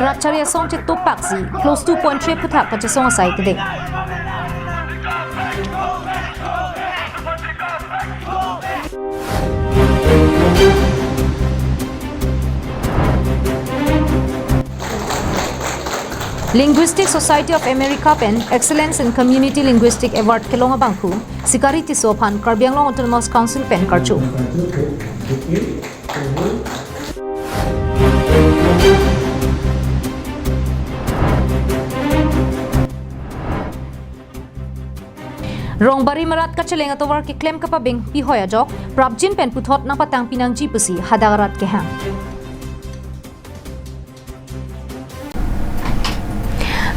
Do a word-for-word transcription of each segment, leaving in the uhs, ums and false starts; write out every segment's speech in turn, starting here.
Ratchari asong chetopaksi, clause two point three aphuthak kachesong asai kedeng. Linguistic Society of America pen Excellence in Community Linguistic Award kelong abangphu Sikari Tisso aphan Karbi Anglong Autonomous Council pen karcho. Rongbari Marat kacheleng atovar keklem kapabeng pihoi ajok, prapjin pen puthot nangpatang pinangji pusi hadak arat kehang.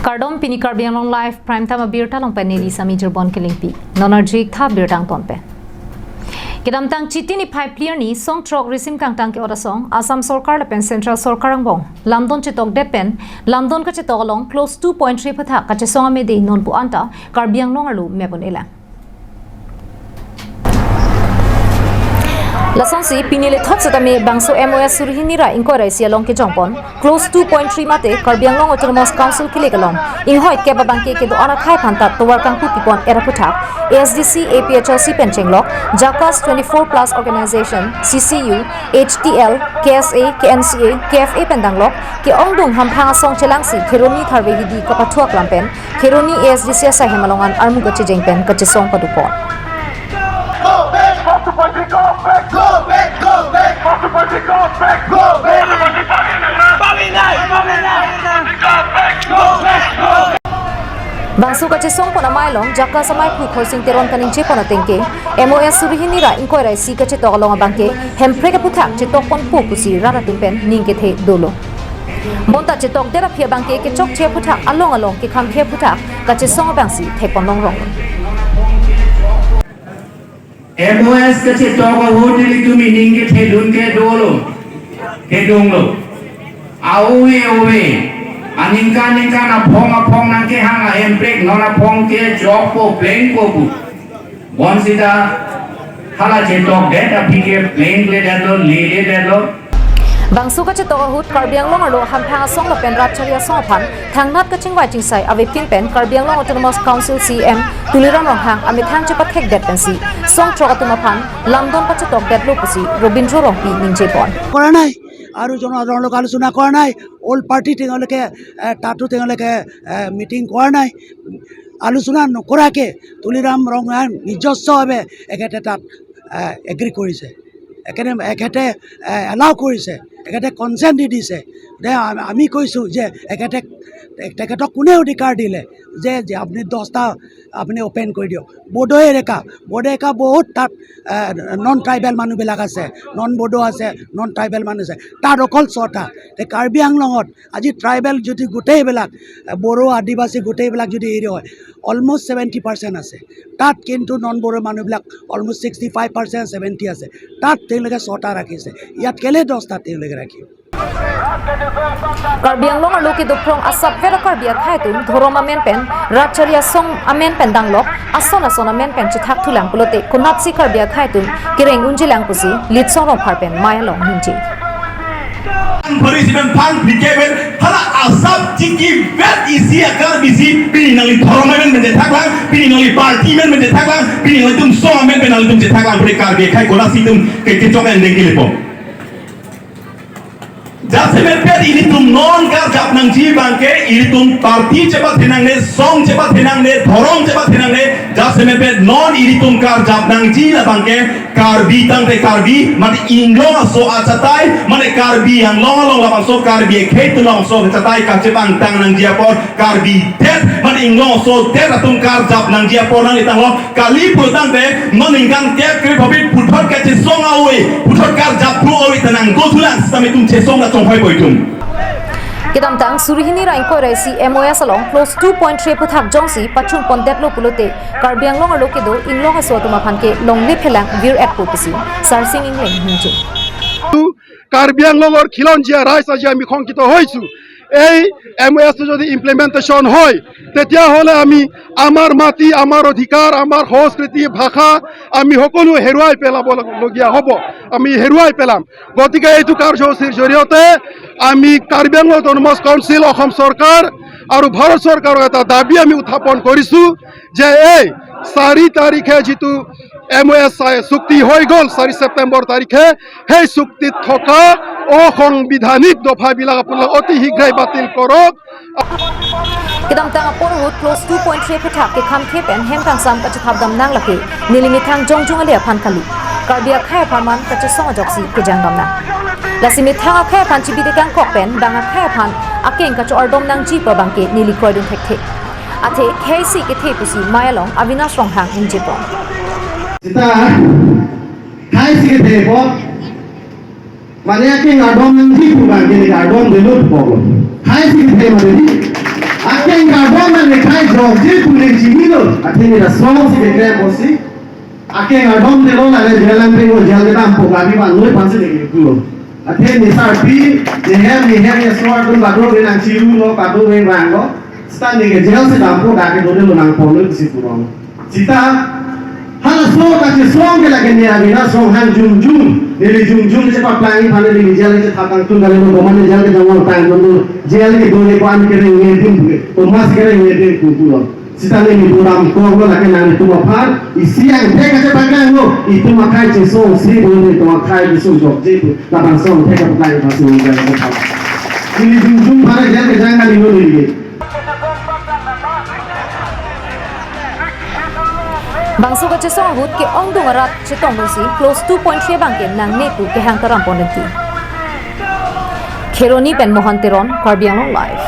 Kardom, pini Karbi Anglong Live Prime Time abirta along pen neli Sami Jirbon Kelingpi. Non arju-ik tha birta angton pen. Kedamtang Chiti niphai phli arni song throk risim kangtang ke-ot asong, Assam Sorkar lapen Central Sorkar angbong lamdon chetokdet pen, lamdon kachetok along clause two point three aphuthak kachesong amede non pu anta Karbi Anglong arlo mepon elang. Lasonsi pini lethot setame bangso M O S suri hini ra ingkoi ra isi along kejongpon clause two point three mate Karbi Anglong Autonomous Council kelek along inghoi kep abangke kedo-an akhai aphan ta tovar kangpupipon era aphuthak A S D C, A P H L C pen chenglok JACAS twenty-four plus organization, C C U, H T L, K S A, K N C A, K F A pen danglok ke-ongdung hamphang asong chelangsi Kheroni Tharve Hidi kapathuak lam pen Kheroni A S D C asai hem along an armu kachejeng pen kachesong padopon. Go back! Go back! Go back! Go back! Go back! Bangso kachesongpon amei along JACAS amaiphu Khorsing Teron kaningjepon ateng ke M O S suri hini ra ingkoi ra isi kachetok along abangke Hemprek aphuthak chetokponpo pusi rat atum pen ning kethe dolo. Bonta chetokdet aphi abangke kechokche aphuthak along along kekhamkhe aphuthak kachesong abangsi thekpon longrong. M O S kachetok ahut ilitum ining kethedun ke dolo, kedunglo. Awe awe, aningkan ningkan aphong aphong nangkehang a-Hemprek non aphong kechokpo plengpo pu. Bonsita hala chetokdet aphi ke plengpledetlo, ledetlo. Bangso kachetok ahut Karbi Anglong arlo hamphang asong lapen ratchari asong aphan thangnat kachingvai chingsai avepin pen Karbi Anglong Autonomous Council C E M Tuliram Ronghang amethang chepathekdet pensi song throk atum aphan lamdon pachetokdetlo pusi Robindro Rongpi ningjepon. কৰা নাই আৰু জনসাধাৰণৰ লগত আলোচনা কৰা নাই। Old party তেওঁলোকে, এ, তাতো তেওঁলোকে, এ, মিটিং কৰা নাই। আলোচনা নকৰাকে তুলিৰাম ৰংহাং নিজস্বভাৱে এখেতে তাত, এ, এগ্ৰী কৰিছে। এখেতে, এখেতে, এ, এলাউ কৰিছে, এখেতে কনচেণ্ট দি দিছে। যে আম-, আমি কৈছোঁ যে এখেতে, তে-, তেখেতক কোনে অধিকাৰ দিলে যে, যে আপুনি দহটা আপুনি অপেন কৰি দিয়ক। বড়ো এলেকা, বড়ো এলেকা বহুত তাত, এ, নন ট্ৰাইবেল মানুহবিলাক আছে, নন বড়ো আছে, নন ট্ৰাইবেল মানুহ আছে, তাত অকল ছটা। তে কাৰ্বি আংলঙত আজি ট্ৰাইবেল যদি গোটেইবিলাক, এ, বড়ো, আদিবাসী গোটেইবিলাক যদি হেৰি হয়, অলমষ্ট ছেভেণ্টি পাৰ্চেণ্ট আছে। তাত কিন্তু নন বড়ো মানুহবিলাক almost sixty five percent, seventy আছে। তাত তেওঁলোকে ছটা ৰাখিছে, ইয়াত কেলে দহটা তেওঁলোকে ৰাখিব? Karbi Anglong arlo kedophrong asapvet a-Karbi akhei atum dhorom amen pen, ratchari asong amen pen danglok, ason ason amen pen chethak thulang pulote konatsi Karbi akhei atum kereng unjilang pusi Litsong Rongphar pen mei along ningje. Phari si pen phan phike pen hala asap chiki vet isi a-Karbi si pini nangli dhorom amen pen chethaklang, pini nangli party amen pen chethaklang, pini nanglitum song amen pen nanglitum chethaklang, pura Karbi akhei konatsi itum ke kechok endeng kelepo. Jasemet pen ilitum non karjap nangji abangke ilitum party chepathenangne, song chepathenangne, dhorom chepathenangne, jasemet pen non ilitum karjap nangji labangke Karbi tangte Karbi, mate inglong aso achatai, mate Karbi Anglong along labangso Karbi akhei atum labangso achatai kachepangtang nangji apor Karbi det, mate inglong aso det atum karjap nangji apor nangli tanglo. Kali pulotangte, non ningkan kep kre phobit puthot kachesong awe, puthot karjap thu awe tenang go thulang sitame itum chesong ta chonghoipo itum. Kedamtang suri hini ra ingkoi ra isi M O S along clause two point three aphuthak jongsi pachunpondetlo pulote Karbi Anglong arlo kedo inglong aso atum aphan ke longle phelang vir-etpo pusi Sarsing Engleng ningje. Karbi আংলঙৰ খিলঞ্জীয়া ৰাইজ আজি আমি শংকিত হৈছোঁ। এই এম অ' এছ টো যদি ইমপ্লিমেণ্টেশ্যন হয়, তেতিয়াহ'লে আমি আমাৰ মাটি, আমাৰ অধিকাৰ, আমাৰ সংস্কৃতি, ভাষা আমি সকলো হেৰুৱাই পেলাব লগীয়া হ'ব, আমি হেৰুৱাই পেলাম। গতিকে এইটো কাৰ্যসূচীৰ জৰিয়তে আমি কাৰ্বি আংলং অট'নমাছ কাউন্সিল, অসম চৰকাৰ আৰু ভাৰত চৰকাৰৰ এটা দাবী আমি উত্থাপন কৰিছো যে এই চাৰি তাৰিখে যিটো এম অ' এছ চুক্তি হৈ গ'ল চাৰি ছেপ্টেম্বৰ তাৰিখে, সেই চুক্তিত থকা অসাংবিধানিক দফাবিলাক আপোনালোকে অতি শীঘ্ৰে বাতিল কৰক। Kedamtang apor ahut clause two point three aphuthak kekhamkhe pen hem kangsam kachethapdam nang lake neli methang jongjung ale aphan kali. Karbi akhei apharman kachesong ajoksi kejangdam nang. Lasi methang akhei aphan chibi tekang kok pen bang akhei aphan akeng kacho-ardom nangji pu abangke neli kroidun thekthe. Athe khei si kethe pusi mei along Avinash Ronghang ningjepon. Sita khei si kethe apot, mane akeng ardom nangji pu abangke neli ardom detlo pu. Khei si kethe mane di. Akeng ardom mane khei jokji pu neli chinilo. Athe neli lasonsi keklem apotsi, akeng ardom detlo, lale jail nangpeng, jail kedam po, gari van noi aphansi neli kepu. Athe neli sarpi, neli hem, neli hem, neli so atum kadokave nangchirulo, kadokave vanglo. Sita neli ke jail si dampo, dak ke dodetlo nangponlo pusi purong. Sita halaso kachesong ke lake neli Avinash Ronghang jongjung, neli jongjung neli chepaplang aphan neli jail neli chethap tangtun kali, no goman neli jail kejang tangtun, jail kedo neli ko-an kereng neli dim, komas kereng neli dim pulo. Sita neli pudam koklo lake nanglitum aphan, isi angthek kachepaklanglo, itum akhei chesongsi do nelitum akhei chesong jokji pu, labangso angthek kapaklang aphansi neli jail chethap. Neli jongjung aphan jail kejang kali no neli. Bangso kachesong ahut ke-ongdung arat chetongdunsi clause two point three abangke nangne pu kehang karampon lengki. Kheroni pen Mohan Teron, Karbi Anglong Live.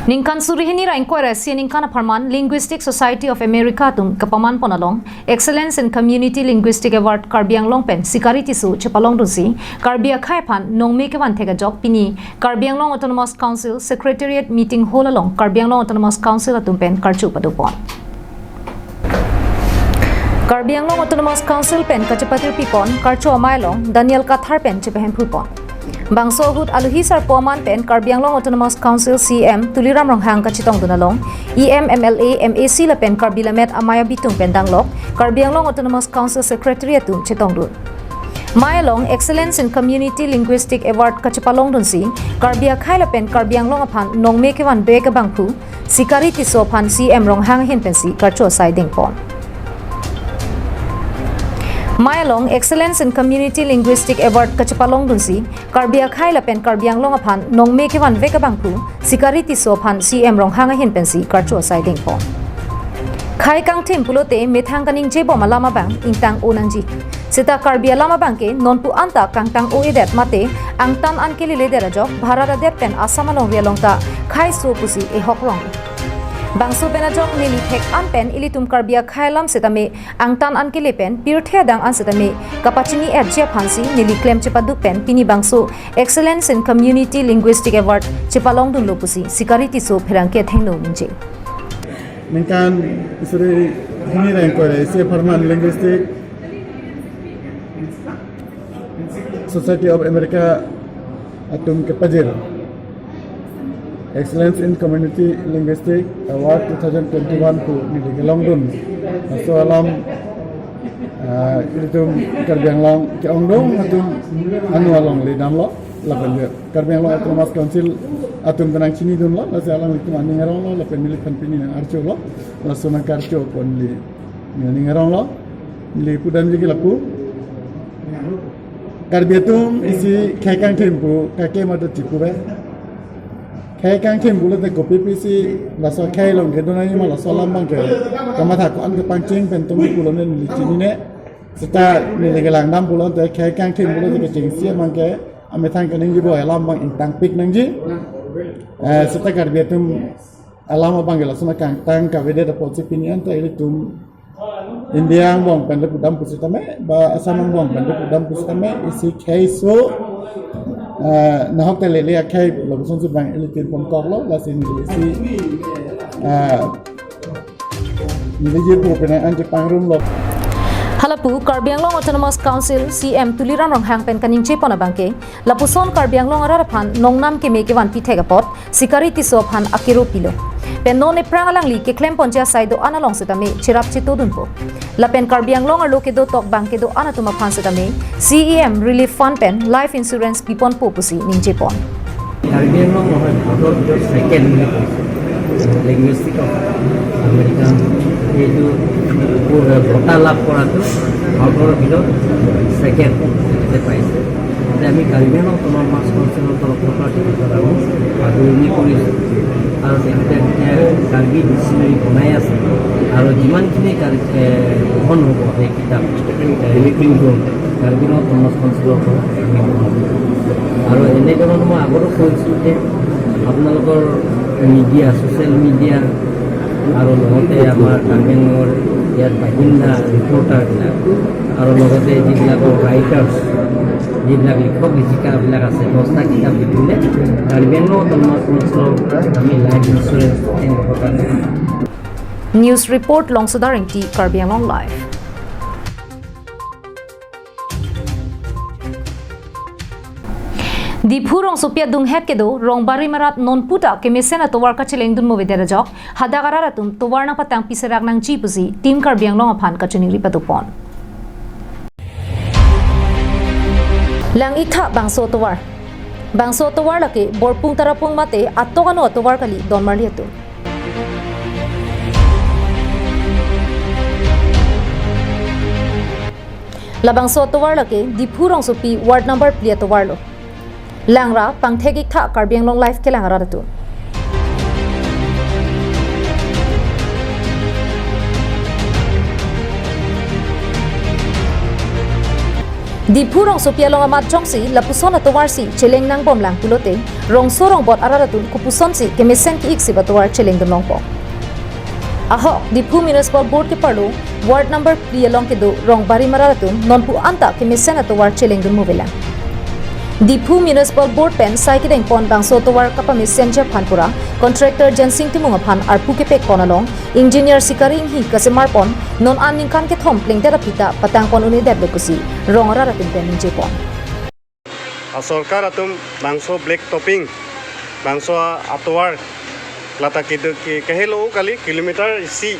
Ningkan suri hini ra ingkoi ra isi aningkan apharman Linguistic Society of America atum kapamanpon along Excellence in Community Linguistic Award Karbi Anglong pen Sikari Tisso chepalongdunsi Karbi akhei aphan nongme kevan thek ajok pini Karbi Anglong Autonomous Council Secretariat Meeting Hall along Karbi Anglong Autonomous Council atum pen karcho padopon. Karbi Anglong Autonomous Council pen kachepatir pipon karcho amei along Daniel Kathar pen chepahemphupon. Bangso ahut aluhi sarpo aman pen Karbi Anglong Autonomous Council C E M Tuliram Ronghang kachetongdun along E M, M L A, M A C lapen Karbi Lammet amei abitung pen danglok Karbi Anglong Autonomous Council Secretary atum chetongdun. Mei along Excellence in Community Linguistic Award kachepalongdunsi Karbi akhei lapen Karbi Anglong aphan nongme kevanvek abangphu Sikari Tisso aphan C E M Ronghang ahin pensi karcho asai dengpon. Mei along Excellence in Community Linguistic Award kachepalongdunsi Karbi akhei lapen Karbi Anglong aphan nongme kevanvek abangphu Sikari Tisso aphan C E M Ronghang ahin pensi karcho asai dengpon. Khei kangthim pulote methang kaningjebom alam abang ingtang-o nangji. Seta Karbi alam abangke nonpu anta kangtang-o-edet mate angtan an keleledet ajok Bharat adet pen Assam alongri along ta kheiso pusi ehok rong. Bangso pen ajok neli thek an pen ilitum Karbi akhei alam setame angtan an kele pen pirthe adang an setame kapachini-etji aphansi neli klem chepaduk pen pini bangso Excellence in Community Linguistic Award chepalongdunlo pusi Sikari Tisso pherangke athengno ningje. Ningkan suri hini ra ingkoi ra isi apharman Linguistic Society of America atum kepajir Excellence in Community Linguistic Award two thousand twenty-one pu neli kelongdun. Laso alam, ah, ilitum Karbi Anglong ke-ongdung atum anu along le damlo lapen je Karbi Anglong Autonomous Council atum tenang chinidunlo, lasi alanglitum aning aronglo, lapen neliphan pini nang archolo, laso nang karcho pon neli, neli aning aronglo, neli pudamji ke lapu. Karbi atum isi khei kangthim pu kake madu tipu be. Khei kangthim pulote kopi pisi laso khei along kedo nangji ma, laso alam abangke kamatha ko-an kepangcheng pen tong pulo ne neli chinine. Seta neli kelangdam pulote khei kangthim pulote kechengsi abangke amethang kaningjepo alam abang ingtangpik nangji. Eh, seta Karbi atum alam abangke laso nang kangtang kavedet apotsi pini anta ilitum India angbong pen le pudam pusitame, ba Assam angbong pen le pudam pusitame, isi kheiso, eh, nahok te lele akhei lo pusonsi bang ilitum ponkoklo, lasi neli isi, eh, neli je pu penang an chepangrumlo. Halapu Karbi Anglong Autonomous Council C E M Tuliram Ronghang pen kaningje pon abangke, lapuson Karbi Anglong arat aphan nongnam keme kevanpi thek apot Sikari Tisso aphan akero pilo. Pen non ephrang alangli keklem ponji asai do-an along setame cherap chetodunpo. Lapen Karbi Anglong arlo kedo tokbang kedo-an atum aphan setame C E M Relief Fund pen life insurance piponpo pusi ningje pon. Karbi আংলং নহয়, ভাৰতৰ ভিতৰত ছেকেণ্ড বুলি কৈছে। Linguistic of American এইটো বঁটা লাভ কৰাটো ভাৰতৰ ভিতৰত ছেকেণ্ড তেখেতে পাইছে। যে আমি কাৰ্বি আংলং অট'নমাছ কাউন্সিলৰ তৰফৰ পৰা তেখেতক আমি আদৰণি কৰিছোঁ। আৰু তেখেতে এতিয়া কাৰ্বি ডিক্সনাৰী বনাই আছে। আৰু যিমানখিনি কাৰ্বি, এ, গ্ৰহণ হ'ব সেই কিতাপ, এ, ৰিপ্ৰিণ্ট কৰোঁতে কাৰ্বি আংলং অট'নমাছ কাউন্সিলৰ পৰা আমি গ্ৰহণ কৰিম। আৰু এনেধৰণৰ মই আগতো কৈছোঁ যে আপোনালোকৰ মিডিয়া, ছ'চিয়েল মিডিয়া আৰু লগতে আমাৰ কাৰ্বি আংলঙৰ ইয়াত বাসিন্দা ৰিপৰ্টাৰবিলাক আৰু লগতে যিবিলাকৰ ৰাইটাৰ্ছ, যিবিলাক লিখক লিখিকাবিলাক আছে, দহটা কিতাপ লিখিলে কাৰ্বি আংলং অট'নমাছ কাউন্সিলৰ পৰা আমি লাইফ ইঞ্চুৰেঞ্চ তেওঁলোকৰ কাৰণে News report, Longsodar Engti, Karbi Anglong Live. Diphu rongsopi adunghet kedo Rongbari Marat nonputa kemesen atovar kachelengdun mo avedet ajok, hadak arat atum tovar nangpatangpi serak nangji pusi Team Karbi Anglong aphan kachiningri padopon. Lang-iktha bangso atovar. Bangso atovar lake Borpung Tarapung mate atok ano atovar kali donmarli atum. Labangso atovar lake Diphu rongsopi ward number phli atovar lo. Langra pangthek-iktha Karbi Anglong Live kelang arat atum. Diphu rongsopi along amat jongsi lapuson atovarsi cheleng nangbomlang pulote, rongso rongbot arat atum kopusonsi kemesen ki-ik si atovar chelengdun longpo. Ahok, Diphu Municipal Board keparlo, ward number phli along kedo Rongbari Marat atum nonpu anta kemesen atovar chelengdun mo avelang. Diphu Municipal Board pen sai kedengpon bangso atovar kapamesenji aphan pura, contractor Jensing Timung aphan arpu kepekpon along, engineer Sikari Inghi kasemar pon, non an ningkan kethom plengdet aphi ta patangpon un-edetlo pusi rong arat atum pen ningjepon. A sorkar atum bangso black topping, bangso a-, atovar, lata kedo ke-, kehelo kali kilometer isi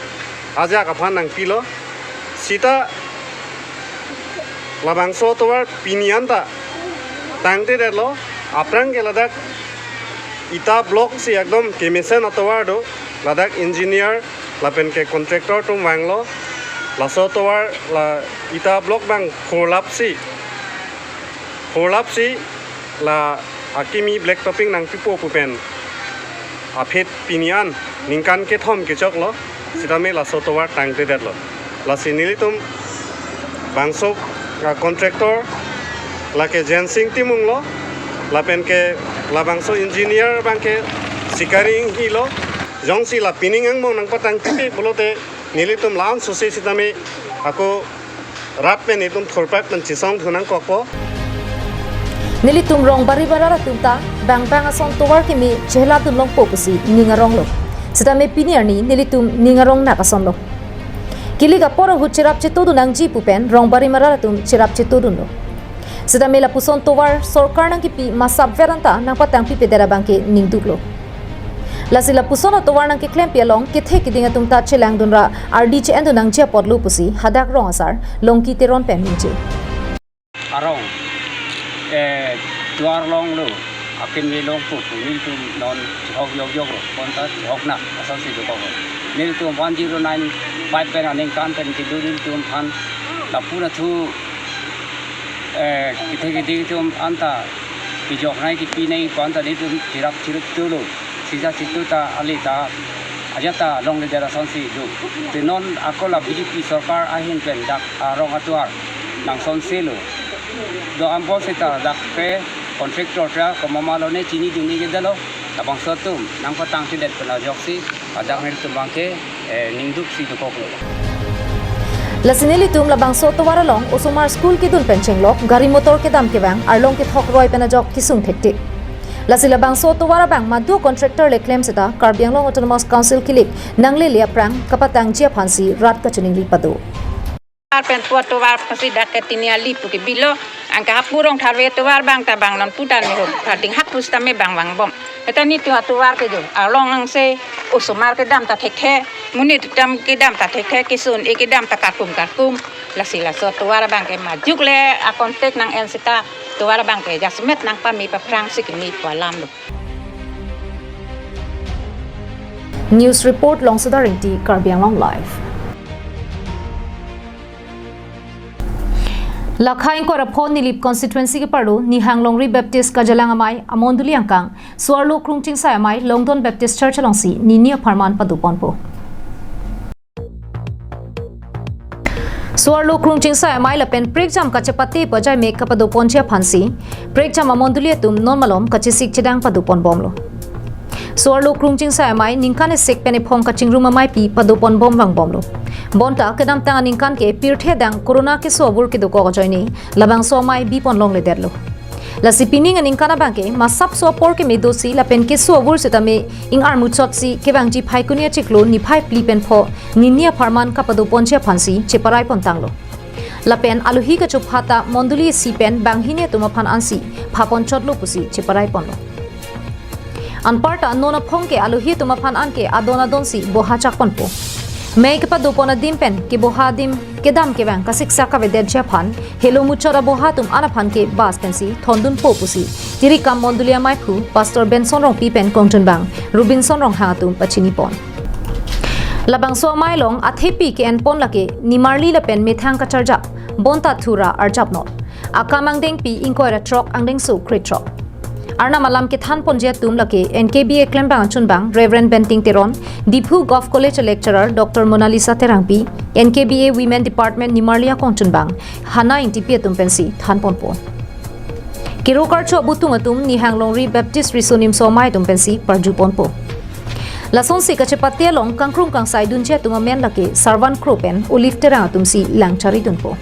ajak aphan nangpilo. Sita labangso atovar pini anta tangtedetlo, aphrang ke ladak ita block si ekdom kemesen atovar do, ladak engineer lapen ke contractor atum vanglo, laso atovar la ita block bang khorlapsi, khorlapsi la akimi black topping nangpipo pu pen aphi pini an ningkan kethom kechoklo, sitame laso atovar tangtedetlo. Lasi nelitum bangso, ah, contractor lake Jensing Timung lo, lapen ke labangso engineer abangke Sikari Inghi lo, jongsi la pining angbong nangpatangpipe pulote nelitum la-an sose sitame ako rat pen itum thurpak pen chesongdun nangkokpo. Nelitum Rongbari Marat atum ta bang bang ason tovar keme cheheladun longpo pusi ning aronglo. Sitame pini arni nelitum ning arong nak asonlo. Kilik apor ahut cherap chetodun nangji pu pen Rongbari Marat atum cherap chetodunlo. Sitame lapuson tovar sorkar nangkipi masap ver anta nangpatangpipedet abangke ningduklo. Lasi lapuson atovar nangkeklempi along kethe keding atum ta chelangdun ra ardi che-endun nangji apotlo pusi hadak rong asar Longki Teron pen ningje. Arong, eh, tovar longlo, akimi longpo pu nelitum non chehok yok yok ro, bonta chehok nak asonsi dokok ro. Nelitum one zero nine five pen aningkan pen kedo nelitum aphan lapu nathu, eh, kethe keding atum anta kejok nai kepi nai pu anta nelitum cherap cherap tulo. Sija situ ta ali ta ajat ta longledet asonsi do. Te non ako la B J P sorkar ahin pen dak arong atovar nangsonselo. Do-an apotsi ta dak ke contractor ta komat ma lo ne chinidun-ik-edetlo. Labangso atum nangpatangtedet pen ajoksi hadak nelitum abangke, eh, ningduksi dokoklo. Lasi nelitum labangso atovar along osomar school kedun pen chenglok, gari motor kedam kevang, arlong kethok roi pen ajok kesung thektik. Lasi labangso atovar abang madu contractor le klem seta Karbi Anglong Autonomous Council kilik nanglele aphrang kapatangji aphansi rat kachiningri pado. Arpen pu atovar pasi dak ke tini ali pu ke bilo. Anke hapu Rongtharve atovar abang ta bang non pu ta ni ho. Prading hak pusitame bang vangbom. Eta netum atovar ke jo. Arlong angse osomar kedam ta thekthe. Monit atum kedam ta thekthe. Keso-un-e kedam ta karkum karkum. Lasi laso atovar abang ke majok le a contact nang-en seta atovar abang ke jasemet nangpame paphrang si kimi pu alam lo. News report, Longsodar Ingti, Karbi Anglong Live. Lakha ingkoi ra pho Nilip constituency keparlo Nihang Longri Baptist Kajalang Amei amondoli angkang, so-arlo Krungchingsai Amei Longdon Baptist Church alongsi nini apharman padoponpo. So-arlo Krungchingsai Amei lapen prekjam kachepate pu ajai mek kapadoponji aphansi prekjam amondoli atum non malom kachesik chedang padoponbomlo. So-arlo Krungchingsai Amei ningkan isi pen ephong kachingrum ameipi padoponbom vangbomlo. Bonta kedamtang aningkan ke pirthe adang corona keso avur kedokok ajoine labangso amei bipon longledetlo. Lasi pining aningkan abang ke masapso apor keme dosi lapen keso avur sitame ing-armuchot si kevangji Phaikuni achiklo niphai phli pen pho nini apharman kapadoponji aphansi cheparai pontanglo. Lapen alohi kachopha ta mondoli isi pen banghini atum aphan ansi phaponchotlo pusi cheparai ponlo. Anparta non aphong ke alohi atum aphan anke adon adonsi boha chakponpo. Mei kepadopon adim pen keboha adim kedam kevang kasiksak kavedetji aphan helo muchot aboha atum an aphan ke bus pensi thondunpo pusi Tirikam mondoli ameiphu Pastor Benson Rongpi pen kongchunbang Robinson Ronghang atum pachinipon. Labangso amei along athepi ke-enpon lake nimarli lapen methang kacharjap, bonta thura arjapnot. Akam angdengpi ingkoi ra throk angdengso krethrok. Arnam alam kethanponji atum lake N K B A klembang achunbang Reverend Benting Teron, Diphu Govt College lecturer Doctor Monalisa Terangpi, N K B A Women Department nimarli akongchunbang Hana Ingtipi atum pensi thanponpo. Kiro karcho abutung atum Nihang Longri Baptist Riso Nimso Amei atum pensi parjuponpo. Lasonsi kachepate along kangkrung kangsai dunji atum amen lake Sarvan Kro pen Olive Terang atumsi langcharidunpo.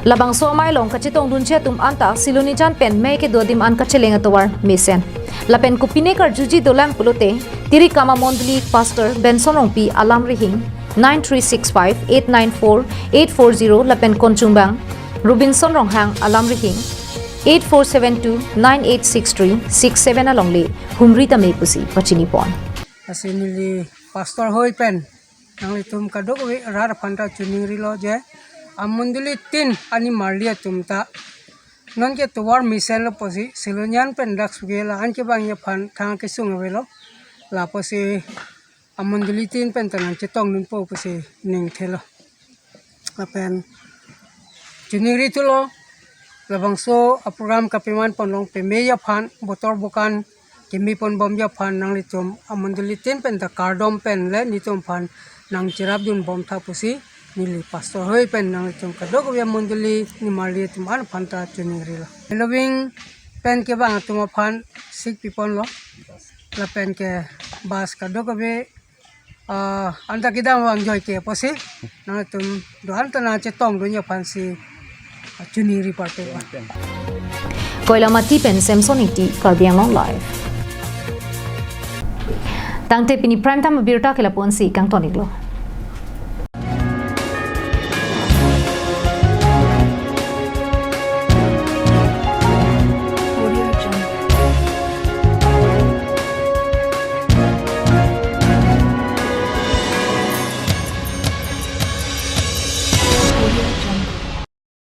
Labangso amei along kachetongdunji atum anta Silonijan pen mei kedo adim an kacheleng atovar mesen. Lapen kopine karjuji dolang pulote, Tirikam amondoli Pastor Benson Rongpi alam rihing nine three six five eight nine four eight four zero lapen kongchunbang Robinson Ronghang alam rihing eight four seven two nine eight six three six seven alongle humri tame pusi pachinipon. Lasi neli pastor hoi pen nanglitum kadokave rat aphan ta chiningrilo je amondoli tin animarli atum ta nonke tovar mesenlo pusi Silonijan pen dak suge la-an kevangji aphan thang kesung avelo. Lapusi amondoli tin pen ta nangchetongdunpo pusi ningthelo. Lapen chiningrithulo, labangso aprogram kapemanpon long pemeji aphan, botor bokan kemeponbomji aphan nanglitum amondoli tin pen ta kardom pen le netum aphan nangcherapdunbomtha pusi neli pastor hoi pen nanglitum kadokave amondoli nimarli atum an aphan ta chiningrilo. Helo wing pen kevang atum aphan sik piponlo. Lapen ke bus kadokave, ah, anta kedam vangjoike pusi nangtum do-an ta nangchetongdunji aphansi, ah, chiningri parpeklo. Koilamati pen Samson Ingti, Karbi Anglong Live. Tangte pini prime time abirta ke lapu-ansi kangton-iklo.